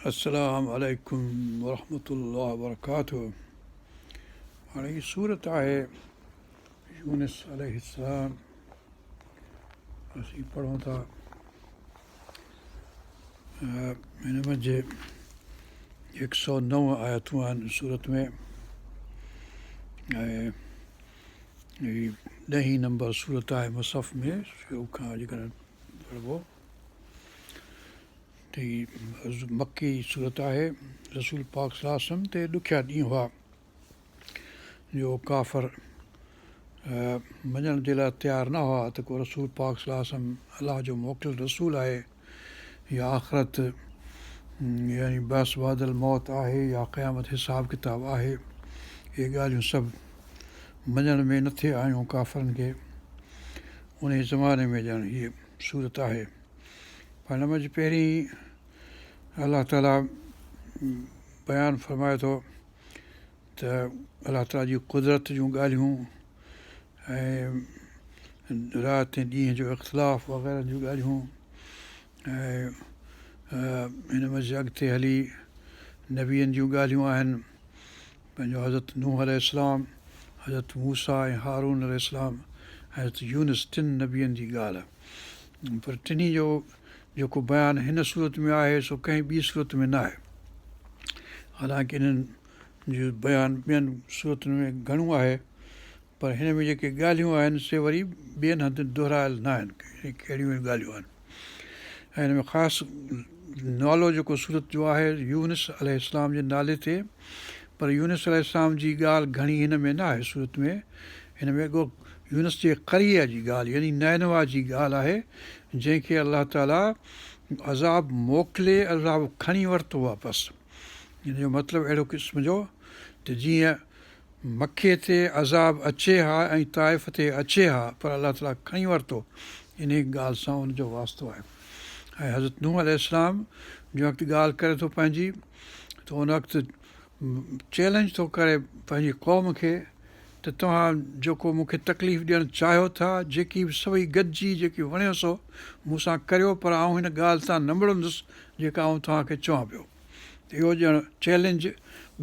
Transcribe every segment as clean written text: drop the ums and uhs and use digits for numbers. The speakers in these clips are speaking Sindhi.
السلام عليڪم ورحمة الله وبرڪاته هاڻي هي سورت آهي يونس عليه السلام اسين پڙهون ٿا هن منجهه هڪ سو نو آيتون آهن سورت ۾ ۽ هي ڏهين نمبر سورت آهي مصحف ۾ شروع کان جيڪڏهن پڙهبو ته هي مڪي سورت آهي. رسول پاڪ صلي الله عليه وسلم تي ڏکيا ڏينهن هئا جو ڪافر مڃڻ جي لاء تيار نه هئا ته ڪو رسول پاڪ صلي الله عليه وسلم الله جو موڪليل رسول آهي يا آخرت يعني بعث بعد الموت آهي يا قيامت حساب ڪتاب آهي. اهي ڳالهيون سڀ مڃڻ ۾ نه ٿي آيون ڪافرن کي. انهي زماني ۾ ڄڻ هيء سورت آهي. پر هن منجهه پهرين الله تعاليٰ بيان فرمائي ٿو ته الله تعاليٰ جي قدرت جون ڳالهيون ۽ رات ۽ ڏينهن جو اختلاف وغيره جون ڳالهيون ۽ هن منجهه اڳتي هلي نبين جون ڳالهيون آهن پنهنجو حضرت نوح عليه السلام، حضرت موسيٰ ۽ هارون عليه السلام ۽ حضرت يونس ٽن نبين جي ڳالهه پر ٽنهي جو جيڪو بيان هن سورت ۾ آهي سو ڪنهن ٻي سورت ۾ ناهي حالانڪه انهن جو بيان ٻين سورتن ۾ گهڻو آهي پر هن ۾ جيڪي ڳالهيون آهن سي وري ٻين هنڌ دهرايل نه آهن ڪهڙيون ڳالهيون آهن ۽ هن ۾ خاص نالو جيڪو سورت جو آهي يونس عليه السلام جي نالي تي پر يونس عليه السلام جي ڳالهه گهڻي هن ۾ نه آهي سورت ۾ هن ۾ رڳو يونس جي قريه جي ڳالهه يعني نينوا جي ڳالهه آهي جنهن کي الله تعاليٰ عذاب موڪلي عذاب کڻي ورتو واپس ان جو مطلب اهڙو قسم جو ته جيئن مڪي تي عذاب اچي ها ۽ طائف تي اچي ها پر الله تعاليٰ کڻي ورتو انهيء ڳالهه سان ان جو واسطو آهي ۽ حضرت نوح عليه السلام جنهن وقت ڳالهه ڪري ٿو پنهنجي ته ان وقت چئلينج ٿو ڪري پنهنجي قوم کي ته توهان جيڪو مون کي تڪليف ڏيڻ چاهيو ٿا جيڪي به سڀئي گڏجي جيڪي وڻيو سو مون سان ڪريو پر آئون هن ڳالهه تان نه مڙندس جيڪا آئون توهان کي چوان پيو. ته اهو ڄڻ چئلينج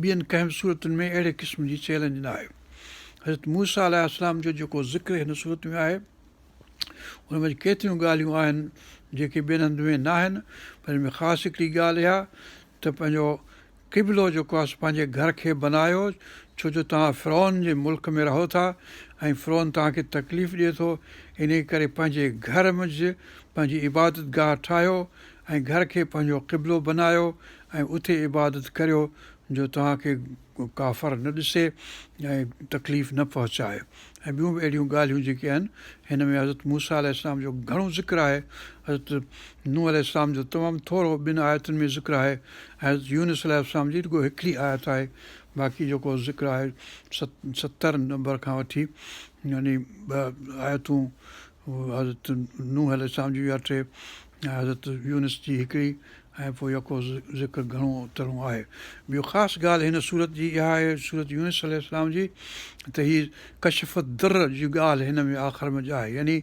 ٻين ڪنهن به سورتن ۾ اهڙي قسم جي چئلينج نه آهي. حضرت موسيٰ عليه السلام جو جيڪو ذڪر هن سورت ۾ آهي ان ۾ ڪيتريون ڳالهيون آهن جيڪي ٻين هنڌ ۾ نه آهن پر ان ۾ خاص هڪڙي ڳالهه اها ته پنهنجو قبلو جيڪو آهي سو پنهنجي گهر کي بنايو ڇو جو توهان فرعون جي ملڪ ۾ رهو ٿا ۽ فرعون توهان کي تڪليف ڏئي ٿو انهي ڪري پنهنجي گهر منجهه پنهنجي عبادت گاهه ٺاهيو ۽ گهر کي پنهنجو قبلو بنايو ۽ اتي عبادت ڪريو جو توهان کي ڪافر نه ڏسي ۽ تڪليف نه پهچائي ۽ ٻيون به اهڙيون ڳالهيون جيڪي آهن هن ۾ حضرت موسيٰ عليه السلام جو گهڻو ذڪر آهي حضرت نوح عليه السلام جو تمام ٿورو ٻن آيتن ۾ ذڪر آهي ۽ حضرت يونس عليه السلام جي رڳو هڪڙي آيت آهي باقي جيڪو ذڪر آهي 70 نمبر کان وٺي يعني ٻه آيتون حضرت نوح عليه السلام جون يا ٽي ۽ حضرت يونس جي هڪڙي ۽ پوء يڪو ذڪر گهڻو تڻو آهي. ٻيو خاص ڳالهه هن سورت جي اها آهي سورت يونس عليه السلام جي ته هي ڪشف الضر جي ڳالهه هن ۾ آخر ۾ آهي يعني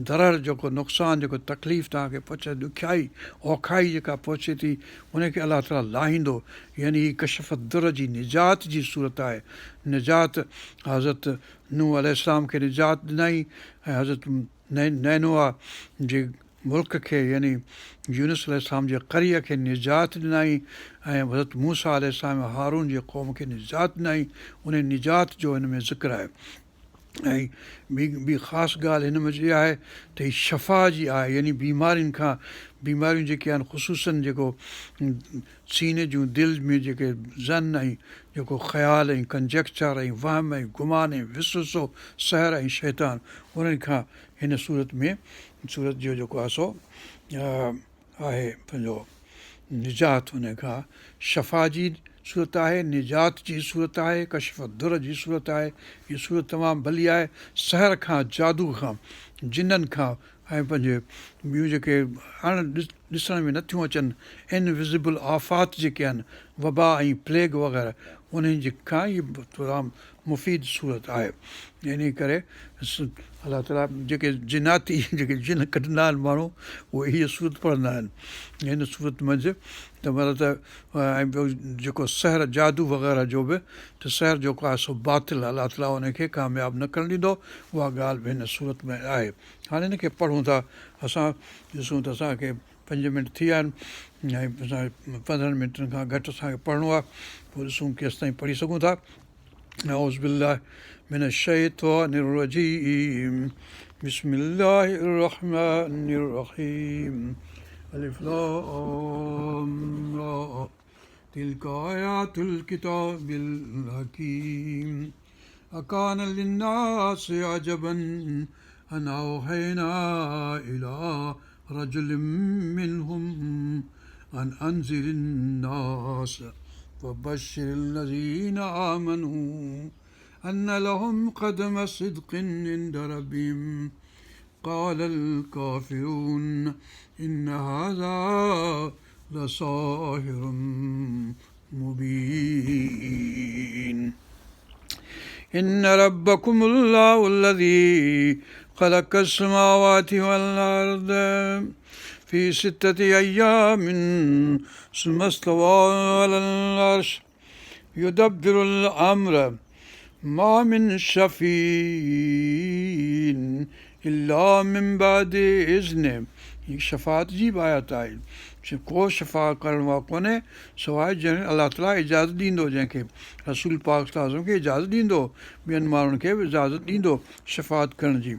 ضرر جيڪو نقصان جيڪو تڪليف توهان کي پهچي ڏکيائي اوکائي جيڪا پهچي ٿي ان کي الله تعاليٰ لاهيندو يعني هي ڪشف الضر جي نجات جي سورت آهي نجات حضرت نوح عليه السلام کي نجات ڏنائين ۽ حضرت نينوا جي ملڪ کي يعني يونس عليه السلام جي قريه کي نجات ڏنائين ۽ حضرت موسيٰ عليه السلام ۽ هارون جي قوم کي نجات ڏنائين انهي نجات جو هن ۾ ذڪر آهي ۽ ٻي ٻي خاص ڳالهه هن ۾ اها آهي ته هي شفا جي آهي يعني بيمارين کان بيماريون جيڪي آهن خصوصاً جيڪو سيني جون دل ۾ جيڪي ظن ۽ جيڪو خيال ۽ ڪنجيڪچر ۽ وهم ۽ گمان ۽ وسوسو، سحر ۽ شيطان انهن کان هن سورت ۾ سورت جو جيڪو آهي سو آهي پنهنجو نجات ان کان شفا جي سورت آهي نجات جي سورت آهي ڪشف الضر جي سورت آهي هي سورت تمام ڀلي آهي سحر کان جادو کان جنن کان ۽ پنهنجي ٻيون جيڪي اڻ ڏسڻ ۾ نٿيون اچن Invisible آفات جيڪي آهن وبا ۽ پليگ وغيره انهن جي کان هي تمام مفيد سورت آهي انهي ڪري الله تعالي جيڪي جناتي جيڪي جن ڪڍندا آهن ماڻهو اهي هيء سورت پڙهندا آهن هن سورت منجهه ته مطلب ته ۽ ٻيو جيڪو سحر جادو وغيره جو به ته سحر جيڪو آهي سو باطل الله تعالي ان کي ڪامياب نه ڪرڻ ڏيندو اها ڳالهه به هن سورت ۾ آهي هاڻي هن کي پڙهون ٿا اسان ڏسون ته اسان کي پنج منٽ ٿي ويا آهن ۽ 15 منٽن کان گهٽ اسان کي پڙهڻو آهي پوء ڏسون ڪيستائين پڙهي سگهون ٿا. اعوذ بالله من الشيطان الرجيم بسم الله الرحمن الرحيم الف لام را تلك آيات الڪتاب الحڪيم اڪان للناس عجبا ان اوحينا الي رجل منهم ان انذر الناس وبشر الذين آمنوا ان لهم قدم صدق عند ربهم قال الكافرون ان هذا لساحر مبين ان ربكم الله الذي خلق السماوات والارض في ستة ايام ثم استوى على العرش يدبر الامر ما من شفيع الا من بعد اذنه هي شفاعت جي به آيت آهي چي ڪو شفاعت ڪرڻ وارو ڪونهي سواء جنهن الله تعالي اجازت ڏيندو جنهن کي رسول پاڪ صلي الله عليه وسلم کي اجازت ڏيندو ٻين ماڻهن کي به اجازت ڏيندو شفاعت ڪرڻ جي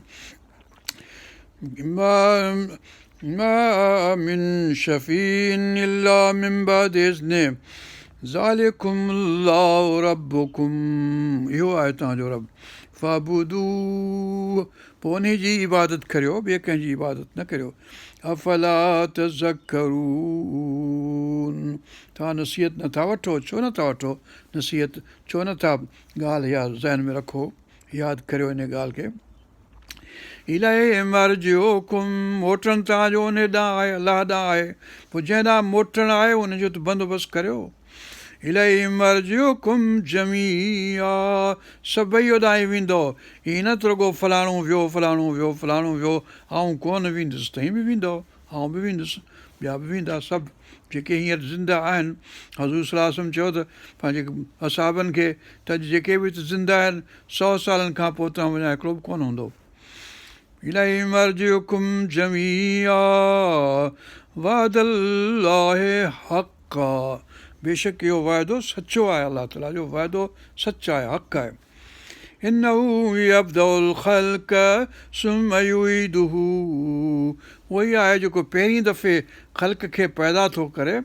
ما من شفيع الا من بعد اذنه ذلڪم الله ربڪم اهو آهي توهان جو رب فاعبدوه پوء انهي جي عبادت ڪريو ٻئي ڪنهن جي عبادت نه ڪريو افلا تذڪرون توهان نصيحت نٿا وٺو ڇو نٿا وٺو نصيحت ڇو نٿا ڳالهه اها ذهن ۾ رکو ياد ڪريو ان ڳالهه کي اليه مرجعڪم موٽڻ توهان جو انهي ڏانهن آهي، الله ڏانهن آهي، پوء جنهن ڏانهن موٽڻ آهي ان جو ته بندوبست ڪريو. اليه مرجعڪم جميعا سڀئي اوڏانهن ئي ويندؤ، ائين نه ته رڳو فلاڻو ويو، فلاڻو ويو، فلاڻو ويو، آئون ڪونه ويندس، توهين به ويندؤ، آئون به ويندس، ٻيا به ويندا، سڀ جيڪي هينئر زنده آهن. حضور صلي الله عليه وسلم چيو ته پنهنجي اصحابن کي ته اڄ جيڪي به هت زنده آهن، سئو سالن کان پوء توهان منجهان هڪڙو به ڪونه هوندو. اليه مرجعڪم جميعا وعد الله حقا بيشڪ اهو وعدو سچو آهي الله تعالي جو وعدو سچ آهي حق آهي. انه يبدأ الخلق ثم يعيده اهو ئي آهي جيڪو پهرين دفعي خلق کي پيدا ٿو ڪري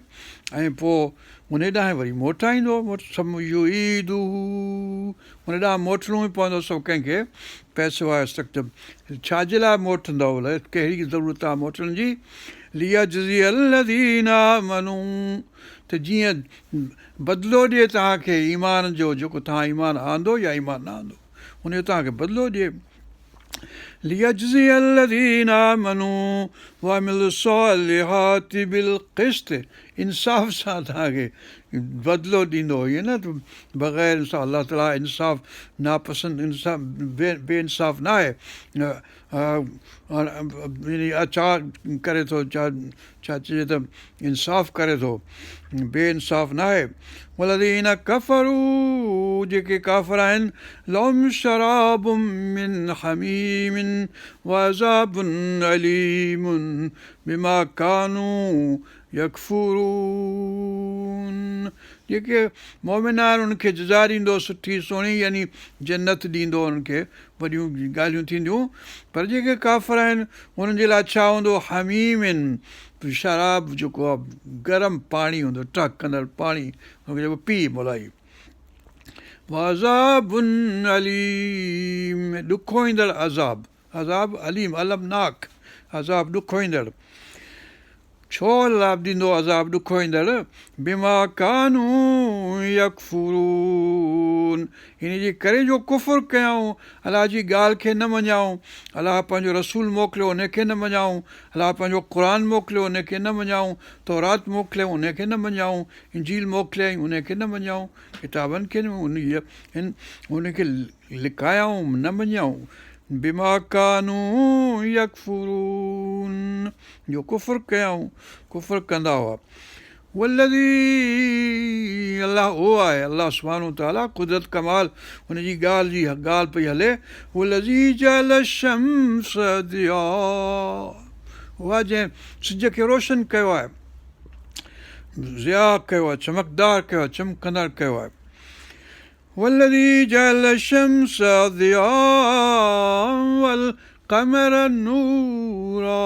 ۽ پوء ان ڏانهن وري موٽائيندو ثم يعيده ان ڏانهن موٽڻو ئي پوندو سڀ ڪنهن کي پئسو آهي سخت ڇا جي لاء موٽندؤ ڪهڙي ضرورت آهي موٽڻ جي ليجزي الذين آمنوا ته جيئن بدلو ڏئي توهان کي ايمان جو جيڪو توهان ايمان آندو يا ايمان نه آندو ان جو توهان کي بدلو ڏئي ليجزي الذين آمنوا وعملوا الصالحات بالقسط انصاف سان توهان کي بدلو ڏيندو ائين نه ته بغير انصاف الله تعالي انصاف ناپسند انصاف بي انصاف نه آهي ڇا ڪري ٿو ڇا ڇا چئجي ته انصاف ڪري ٿو بي انصاف نه آهي والذين ڪفروا جيڪي ڪافر آهن لهم شراب من حميم وعذاب اليم بما ڪانوا يڪفرون جيڪي مؤمن آهن انهن کي جزا ڏيندو سٺي سهڻي يعني جنت ڏيندو انهن کي وڏيون ڳالهيون ٿينديون پر جيڪي ڪافر آهن انهن جي لاء ڇا هوندو حميم شراب جيڪو آهي گرم پاڻي هوندو ٽهڪندڙ پاڻي ان کي چئبو پيء مولائي وعذاب اليم ڏکوئيندڙ عذاب عذاب اليم المناڪ عذاب ڏکوئيندڙ. ڇو الله ڏيندو عذاب ڏکوئيندڙ؟ بما ڪانو يڪفرون ان جي ڪري جو ڪفر ڪيائون، الله جي ڳالهه کي نه مڃيائون، الله پنهنجو رسول موڪليو ان کي نه مڃيائون، الله پنهنجو قرآن موڪليو ان کي نه مڃيائون، تورات موڪليائون ان کي نه مڃيائون، انجيل موڪليائين ان کي نه مڃيائون، ڪتابن کي ان کي لڪايائون نه مڃيائون، بما ڪانو يڪفرون جو ڪفر ڪيائون، ڪفر ڪندا هئا. والذي الله اهو آهي الله سبحانه وتعاليٰ قدرت ڪمال ان جي ڳالهه جي ڳالهه پئي هلي والذي جعل الشمس ضياء اهو آهي جنهن سج کي روشن ڪيو آهي ضياء ڪيو آهي چمڪدار ڪيو آهي چمڪندڙ ڪيو آهي والذي جعل الشمس ضياء والقمر نورا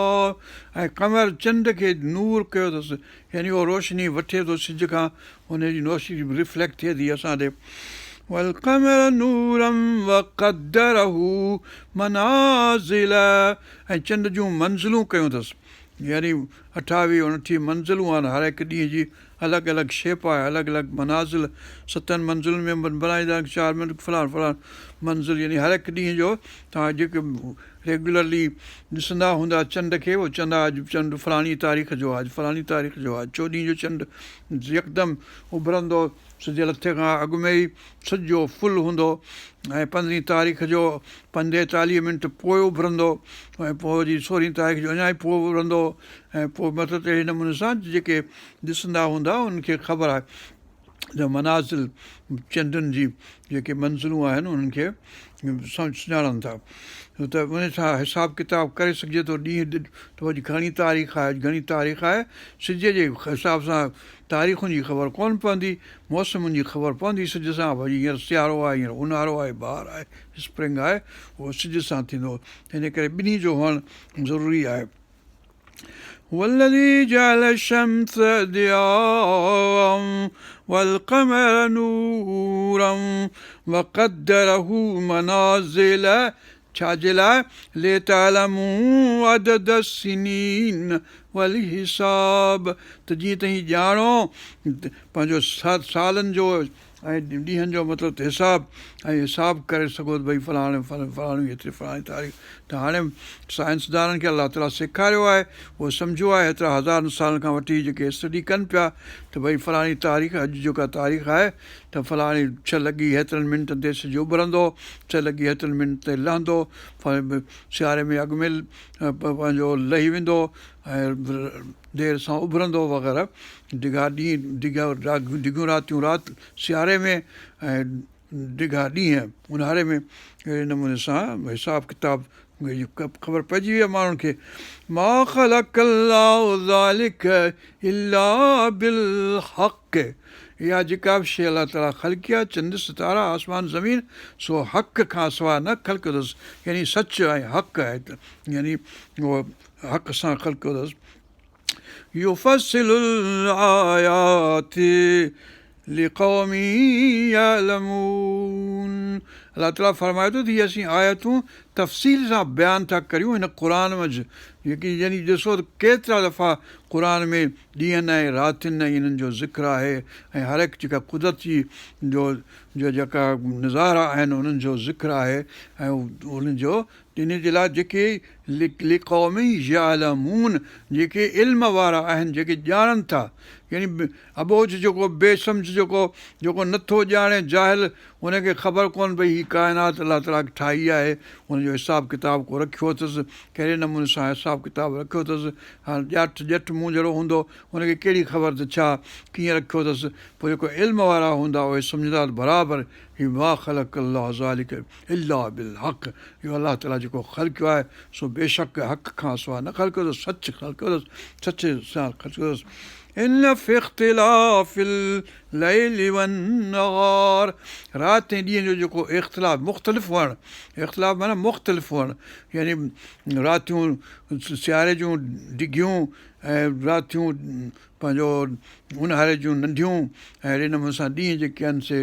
۽ قمر چنڊ کي نور ڪيو اٿس يعني اهو روشني وٺي ٿو سج کان ان جي روشني رفليڪٽ ٿئي ٿي اسان ڏي والقمر نورا وقدره منازل ۽ چنڊ جون منزلون ڪيون اٿس يعني اٺاويهه اڻٽيهه منزلون آهن هر هڪ ڏينهن جي الڳ الڳ شيپ آهي الڳ الڳ منازل ستن منزلن ۾ بنائيندا آهن چار منزل فلان فلان منزل يعني هر هڪ ڏينهن جو توهان جيڪي ريگيولرلي ڏسندا هوندا چنڊ کي اهو چوندا اڄ چنڊ فلاڻي تاريخ جو آهي اڄ فلاڻي تاريخ جو آهي چوڏهين جو چنڊ يڪدم اڀرندو سج لٿي کان اڳ ۾ ئي سڄو فل هوندو ۽ پندرهين تاريخ جو پنجيتاليهه منٽ پوء اڀرندو ۽ پوء وري سورهين تاريخ جو اڃا ئي پوء اڀرندو ۽ پوء مطلب ته اهڙي نموني سان جيڪي ڏسندا هوندا انهن کي خبر آهي ته منازل چنڊن جي جيڪي منزلون آهن انهن کي سڃاڻن ٿا ته ان سان حساب ڪتاب ڪري سگهجي ٿو ڏينهن ته اڄ گهڻي تاريخ آهي اڄ گهڻي تاريخ آهي سج جي حساب سان تاريخن جي خبر ڪونه پوندي، موسمن جي خبر پوندي سج سان، ڀئي هينئر سيارو آهي، هينئر اونهارو آهي، بهار آهي، اسپرنگ آهي، اهو سج سان ٿيندو، ان ڪري ٻنهي جو هئڻ ضروري آهي. والذي جعل الشمس ضياء والقمر نورا وقدره منازل ڇا جي لاء؟ لتعلموا عدد السنين والحساب ته جيئن توهين ڄاڻو پنهنجو سالن جو ۽ ڏينهن جو مطلب ته حساب ۽ حساب ڪري سگهو ته ڀئي فلاڻي فلاڻي هيتري فلاڻي تاريخ ته هاڻي سائنسدانن کي الله تعاليٰ سيکاريو آهي اهو سمجهيو آهي هيترا هزارن سالن کان وٺي جيڪي اسٽڊي ڪن پيا ته ڀئي فلاڻي تاريخ اڄ جيڪا تاريخ آهي ته فلاڻي ڇهه لڳي هيترن منٽن تي سج اڀرندو، ڇهه لڳي هيترن منٽن تي لهندو، سياري ۾ اڳ ۾ پنهنجو لهي ويندو ۽ دير سان اڀرندو وغيره ڊگها ڏينهن ڊگها ڊگهيون راتيون رات سياري ۾ ۽ ڊگها ڏينهن اونهاري ۾ اهڙي نموني سان حساب ڪتاب خبر پئجي وئي آهي ماڻهن کي ما خلق الله ذلڪ الا بالحق اها جيڪا به شيء الله تعاليٰ خلقي آهي، چنڊ، ستارا، آسمان، زمين، سو حق کان سواء نه خلقيو اٿس، يعني سچ ۽ حق آهي يعني اهو حق سان خلقيو اٿس. يفصل الآيات لقوم يعلمون الله تعاليٰ فرمائي ٿو ته هي اسين آيتون تفصيل سان بيان ٿا ڪريون هن قرآن منجهه جيڪي يعني ڏسو ته ڪيترا دفعا قرآن ۾ ڏينهن ۽ راتين ۽ انهن جو ذڪر آهي ۽ هر هڪ جيڪا قدرت جي جو جو جيڪا نظارا آهن انهن جو ذڪر آهي ۽ انهن جو انهي جي لاء جيڪي لقوم يعلمون جيڪي علم وارا آهن جيڪي ڄاڻن ٿا يعني اٻوجهه جيڪو بي سمجهه جيڪو جيڪو نٿو ڄاڻي جاهل ان کي خبر ڪونه پئي هي ڪائنات الله تعاليٰ ٺاهي آهي ان جو حساب ڪتاب ڪو رکيو اٿس ڪهڙي نموني سان حساب ڪتاب رکيو اٿس هاڻ ڄاٺ ڄٽ مون جهڙو هوندو ان کي ڪهڙي خبر ته ڇا ڪيئن رکيو اٿس پوء جيڪو علم وارا هوندا اهي سمجهندا ته برابر هي ما خلق الله ذلڪ الا بالحق اهو الله تعاليٰ جيڪو خلقيو آهي سو بيشڪ حق کان سواء نه خلقيو اٿس سچ خلقيو اٿس سچ سان خلقيو اٿس ان في اختلاف الليل والنهار رات ۽ ڏينهن جو جيڪو اختلاف مختلف هئڻ اختلاف معنيٰ مختلف هئڻ يعني راتيون سياري جون ڊگهيون ۽ راتيون پنهنجو اونهاري جون ننڍيون ۽ اهڙي نموني سان ڏينهن جيڪي آهن سي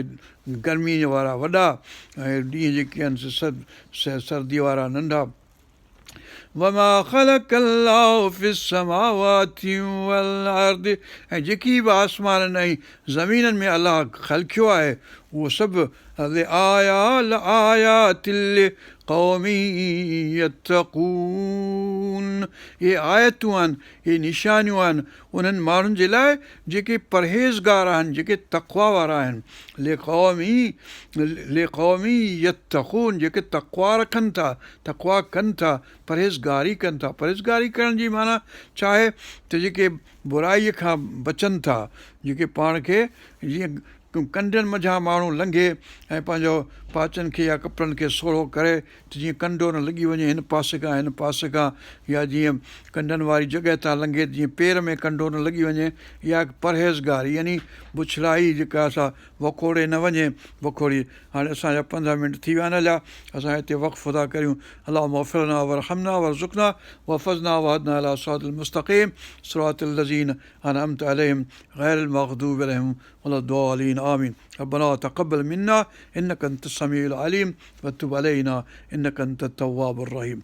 گرمي وارا وڏا ۽ ڏينهن جيڪي آهن سي سردي وارا ننڍا. وما خلق الله في السماوات والارض ۽ جيڪي به آسمانن ۽ زمينن ۾ الله خلقيو آهي اهو سڀ لآيات لقوم يتقون اهي آيتون آهن، اهي نشانيون آهن انهن ماڻهن جي لاء جيڪي پرهيزگار آهن، جيڪي تقويٰ وارا آهن. لقوم لقوم يتقون جيڪي تقويٰ رکن ٿا، تقويٰ ڪن ٿا، پرهيزگاري ڪن ٿا. پرهيزگاري ڪرڻ جي معنيٰ ڇا آهي ته جيڪي برائيء کان بچن ٿا، جيڪي پاڻ کي جيئن ڪنڊن منجهان ماڻهو لنگهي ۽ پنهنجو پاچن کي يا ڪپڙن کي سوڙهو ڪري ته جيئن ڪنڊو نه لڳي وڃي هن پاسي کان هن پاسي کان يا جيئن ڪنڊن واري جڳهه تان لنگهي ته جيئن پير ۾ ڪنڊو نه لڳي وڃي اها هڪ پرهيزگاري يعني بڇڙائي جيڪا سا وکوڙي نه وڃي وکوڙي هاڻي اسان جا پندرهن منٽ ٿي ويا آهن هليا اسان هتي وقفو ٿا ڪريون اللهم اغفر لنا وارحمنا وارزقنا واحفظنا واهدنا الي صراط المستقيم صراط الذين انعمت عليهم غير المغضوب عليهم ولا الضالين آمين ربنا تقبل منا انك انت السميع العليم وتب علينا انك انت التواب الرحيم.